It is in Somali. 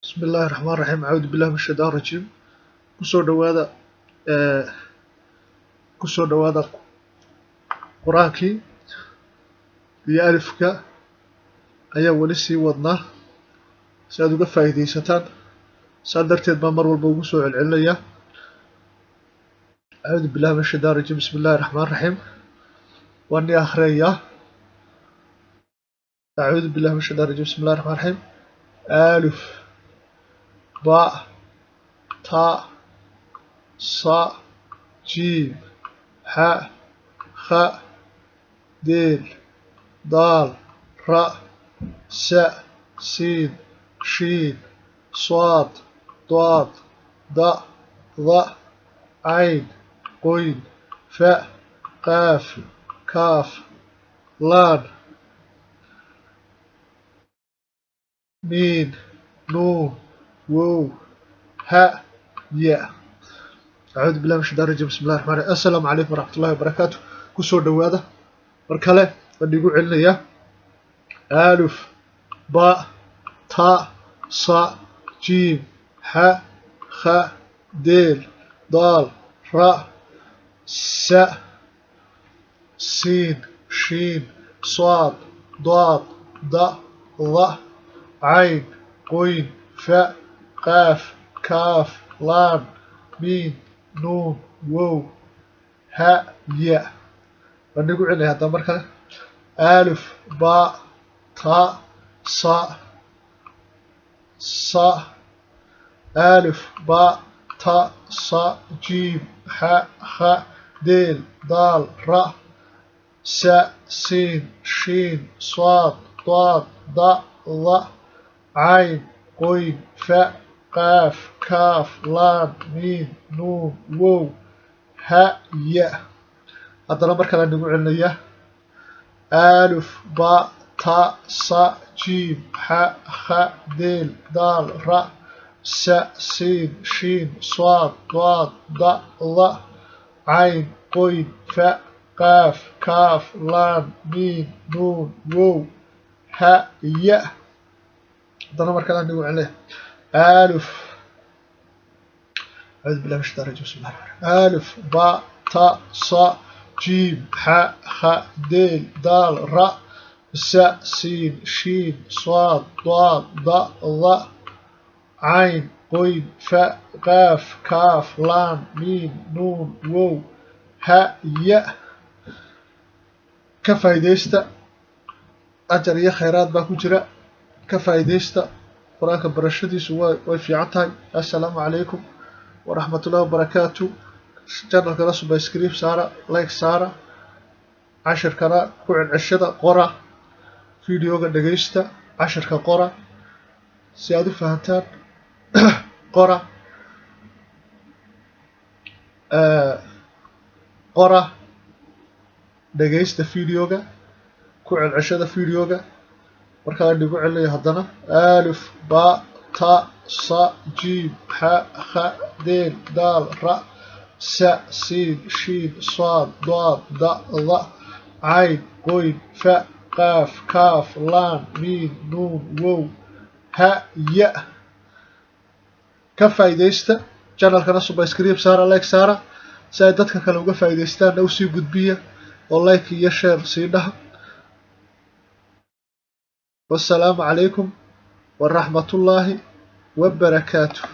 Bismi illaahi raxmaan raxiim. Acuudu billahi min shaytaan rajiim. Kusoo dhawaada, kusoo dhawaada qur-aankii iyo alifka ayaa weli sii wadnaa si aad uga faa'iidaysataan. Saa darteed baan mar walba ugu soo celcelinayaa. Acuudu billahi min shaytaan rajiim. Bismi illahi raxmaan raxiim. Waan ni akhriyayaa. Acuudu billahi min shaytaan rajiim. Bismi illahi raxmaan raxiim. Alif, ba, ta, sa, jiim, xa, kha, deel, daal, ra, sa, siin, shiin, saad, daad, da, da, cayn, qoyn, fa, qaaf, kaaf, laan, miin, nuun, wow, ha, ya. Acuudu billahi min shaytaan rajim. Bismi illahi raxmaan raxiim. Assalaamu calaykum waraxmatullahi wabarakaatu. Kusoo dhawaada mar kale, waan igu celinayaa. Alif, ba, ta, sa, jiim, xa, kha, deel, daal, ra, sa, siin, shiin, saad, daad, da, da, cayn, qoyn, fa, qaaf, kaaf, laan, miin, nuun, wow, ha, ya. Waan igu celinaya haddaba mar kale. Alif, ba, ta, sa, sa, alif, ba, ta, sa, jiim, xa, kha, deel, daal, ra, sa, siin, shiin, saad, daad, da, da, cayn, qoyn, fa, qaaf, kaaf, laan, miin, nuun, wow, ha, ya. Haddana mar kale nagu celinayaa. Alif, ba, ta, sa, jiim, xa, kha, deel, daal, ra, sa, siin, shiin, saad, daad, da, da, cayn, qoyn, fa, qaaf, kaaf, laan, miin, nuun, wow, ha, ya. Haddana mar kale nagu celinaya. Alif, acuudu billahi min shaytaan rajim. Bismillahi raxmaan. Alif, ba, ta, sa, jiim, xa, kha, deel, daal, ra, sa, siin, shiin, saad, daad, da, da, cayn, qoyn, fa, qaaf, kaaf, laan, miin, nuun, wow, ha, ya. Ka faa'iidaysta, ajar iyo khayraad baa ku jira. Ka faa'iidaysta qur-aanka, barashadiisu way fiican tahay. Assalaamu calaykum waraxmatullahi wabarakaatu. Channelkana subscribe saara, like saara, cashirkana ku celceshada, qora videoga, dhegaysta cashirka, qora si aad u fahantaan. Qora, qora, dhegaysta videoga, ku celceshada videoga. Markaan igu celinaya haddana. Alif, ba, ta, sa, jiim, xa, kha, deel, daal, ra, sa, siin, shiin, saad, daad, da, da, cayn, qoyn, fa, qaaf, kaaf, laan, miin, nuun, wow, ha, ya. Ka faa'iidaysta, channelkana subscribe saara, like saara, si ay dadka kale uga faa'iidaystaanna usii gudbiya oo like iyo share sii dhaha. Wassalaamu calaykum waraxmatullaahi wabarakaatuh.